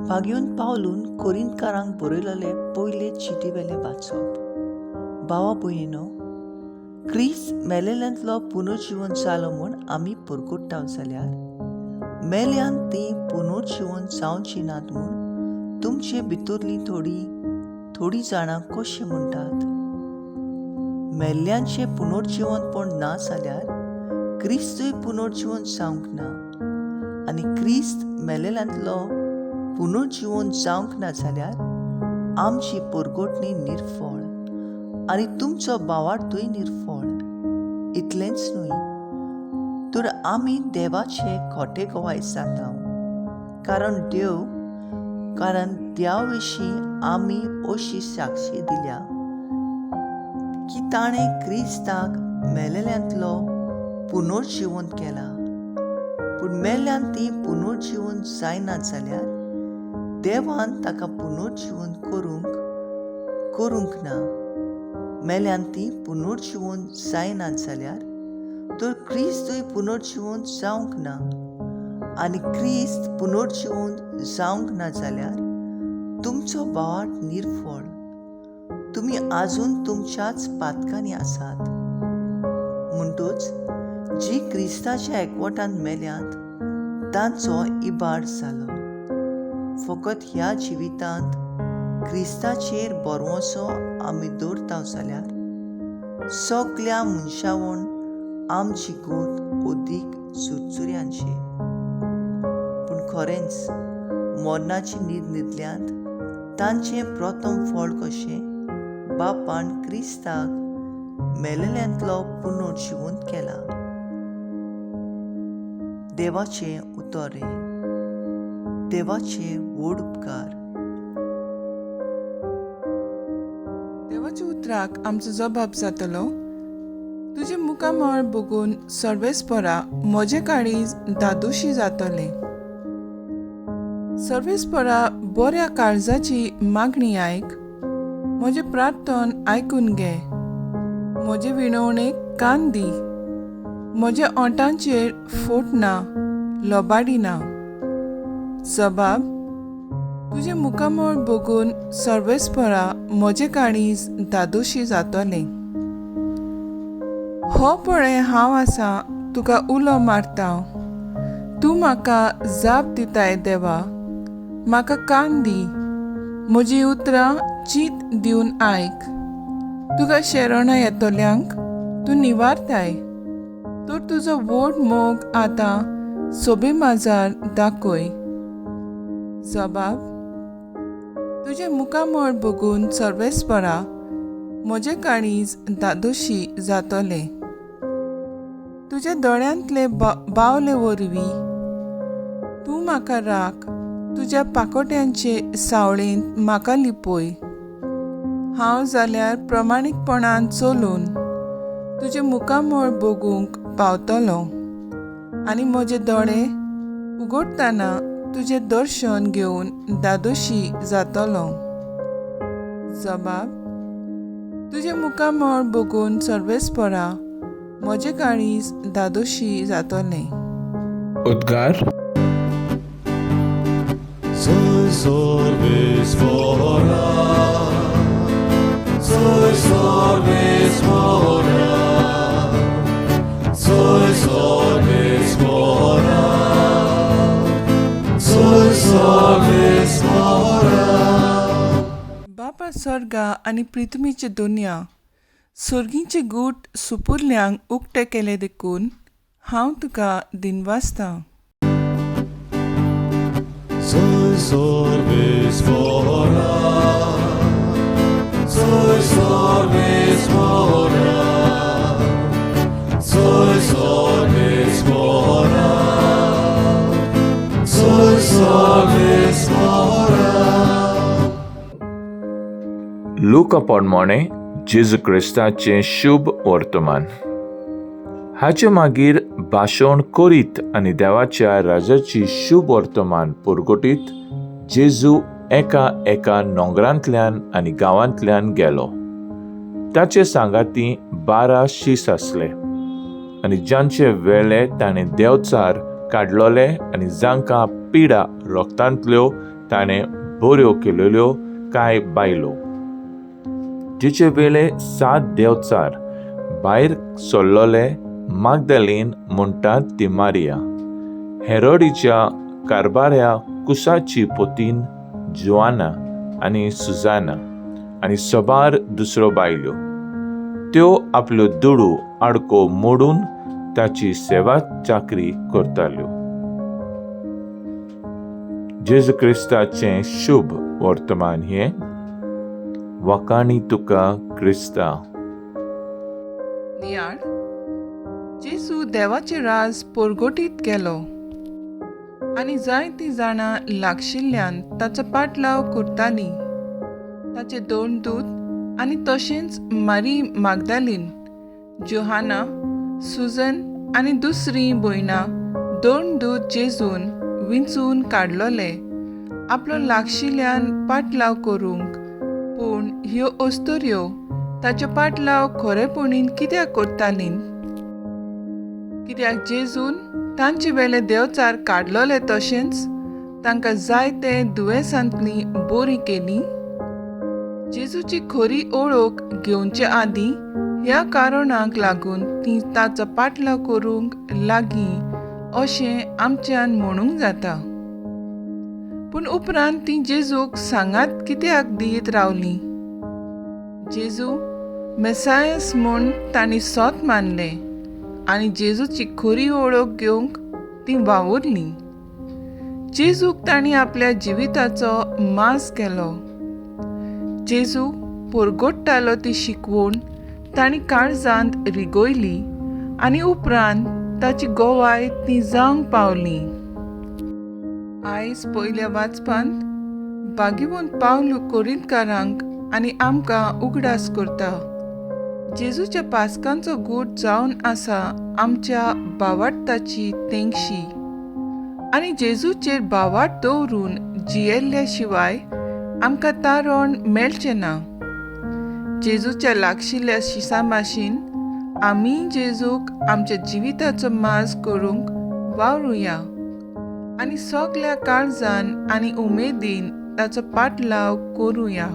भागेवन पावलून कोरिंतकारांक बरयलेले पयले चिटीवेलें वाचप. भावा भयणीनो, क्रिस्त मेलेल्यांतलो पुनर्जिवन जालो म्हूण आमी परगट्टाव जाल्यार मेल्यान तीं पुनर्जिवन जावचीं नात म्हूण तुमचे भितरलीं थोडीं थोडीं जाणां कशें म्हणटात? मेल्ल्यांचें पुनर्जिवनपण ना जाल्यार क्रिस्तूय पुनर्जिवन जावंक ना, आनी क्रिस्त मेलेल्यांतलो पुनर्जिवन जावंक ना जाल्यार आमची परगटणी निर्फळ आनी तुमचो भावार्थूय निर्फळ. इतलेंच न्हय तर आमी देवाचे खोटे गवाय जाता, कारण देवा विशीं आमी अशी साक्षी दिल्या की ताणें क्रिस्ताक मेलेल्यांतलो पुनर्जिवन केला. पूण मेल्ल्यान ती पुनर्जिवन जायना जाल्यार देवान ताका पुनर्जिवन करूंक ना. मेल्यान ती पुनर्जिवन जायना जाल्यार तर क्रिस्तूय पुनर्जिवन जावंक ना, आनी क्रिस्त पुनर्जिवन जावंक ना जाल्यार तुमचो भावार्थ निर्फळ, तुमी आजून तुमच्याच पातकांनी आसात. म्हणटूच जी क्रिस्ताच्या एकवटान मेल्यांत तांचो इबाड जालो. फकत ह्या जिवितांत क्रिस्ताचेर भरवंसो आमी दवरता जाल्यार सगल्या मनशावन आमची गोत अदीक चुरचुऱ्यांची. पूण खरेंच मरणाची न्हीद न्हिदल्यांत तांचें प्रथम फळ कशें बापान क्रिस्ताक मेलेल्यांतलो पुनर्जिवंत केला. देवाचें उतर रे, देवाचे व्हड उपकार. देवाच्या उतराक आमचो जबाब जातलो. तुजें मुखामळ बघून सर्वेस्परा म्हजें काळीज दादोशी जातलें. सर्वेस्परा बऱ्या काळजाची मागणी आयक, म्हजें प्रार्थन आयकून घे, म्हजे विणवणेक कान दी, म्हज्या ओंठांचेर फोट ना, लोबाडी ना. जबाब, तुजें मुखामळ बघून सर्वेस्परा म्हजें काळीज दादोशी जातलें. हो पळय हांव आसा, तुका उलो मारता, तूं म्हाका जाप दिताय. देवा म्हाका कान दी, म्हजी उतरां चीत दिवन आयक. तुका शरणां येतल्यांक तूं निवारताय, तर तुजो व्हड मोग आतां सोबे माजार दाखय. जबाब, तुजें मुखामळ बघून सर्वेस्परा म्हजें काळीज दादोशी जातलें. तुज्या दोळ्यांतले बावले वरवीं तूं म्हाका राख, तुज्या पाकोट्यांचे सावळेंत म्हाका लिपय. हांव जाल्यार प्रमाणीकपणान चलून तुजें मुखामळ बघूंक पावतलो, आनी म्हजे दोळे उगडटना तुजें दर्शन घेवन दादोशी जातलो. जबाब, तुजें मुखामळ बघून सर्वेस्परा म्हजें काळीज दादोशी जातलें. उद्गार. बापा स्वर्गा आनी पृथ्वीचे दुनिया सर्गीचे गूट सुपुरल्यांक उक्ते केले देखून हांव तुका दिनवासतां. लुका प्रमाणे जेजू क्रिस्ताचें शुभ वर्तमान. हाचे मागीर भाशण करीत आनी देवाच्या राजाची शुभ वर्तमान परगटीत जेजू एका एका नोंगरांतल्यान आनी गांवांतल्यान गेलो. ताचे सांगाती 12 शीस आसले आनी जांचे वेळे ताणें देवचार काडलोले आनी जांकां पिडा रोगतांतल्यो ताणें बऱ्यो केलेल्यो कांय बायलो. तिचे वेले सात देवचार भायर सरलोले मागदालीन म्हणटात ती मारिया, हेरोडीच्या कारबाऱ्या कुसाची पोतीन जुआना आनी सुजाना आनी सबार दुसऱ्यो बायल्यो. त्यो आपल्यो दुडू आडको मोडून ताची सेवा चाकरी करताल्यो. जेजू क्रिस्ताचें शुभ वर्तमान हें. वाखाणी तुका क्रिस्ता. नियाळ. जेजू देवाचें राज पोरगोटीत गेलो आनी जायतीं जाणां लागशिल्ल्यान ताचो पाटलाव करतालीं. ताचे दोन दूत आनी तशेंच मारी मागदालीन, जोहाना, सुजन आनी दुसरीं भयणां दोन दूत जेजून विंचून काडलोले आपलो लागशिल्ल्यान पाटलाव करूंक. पूण ह्यो अस्तुऱ्यो ताचो पाटलाव खरेपणीन कित्याक करतालीं? कित्याक जेजून तांचे वेले देवचार काडलोले तशेंच तांकां जायते दुयेंसांतलीं बरीं केलीं. जेजूची खरी ओळख घेवचे आदीं ह्या कारणाक लागून तीं ताचो पाटलाव करूंक लागीं अशें आमच्यान म्हणूंक जाता. पूण उपरांत तीं जेजूक सांगात कित्याक दियत रावलीं? जेजू मेसायस म्हूण तांणी सोत मानलें आनी जेजूची खरी ओळख घेवंक तीं वावुरलीं. जेजूक तांणी आपल्या जिविताचो मास केलो. जेजू पोरगोट्टालो ती शिकवण तांणी काळजांत रिगयली आनी उपरांत ताची गोवाय ती जावंक पावली. आयज पयल्या वाचपांत बागीवंत पावलू कोरिंतकारांक आनी आमकां उगडास करता. जेजूच्या पास्कांचो गूट जावन आसा आमच्या बावाडताची तेंगशी आनी जेजूचेर बावाट दवरून जियेल्ल्या शिवाय आमकां तारण मेळचें ना. जेजूच्या लागशिल्ल्या शिसा भाशेन आमी जेजूक आमच्या जिविताचो माज करूंक वावरुया आनी सगल्या काळजान आनी उमेदीन ताचो पाटलाव करुया.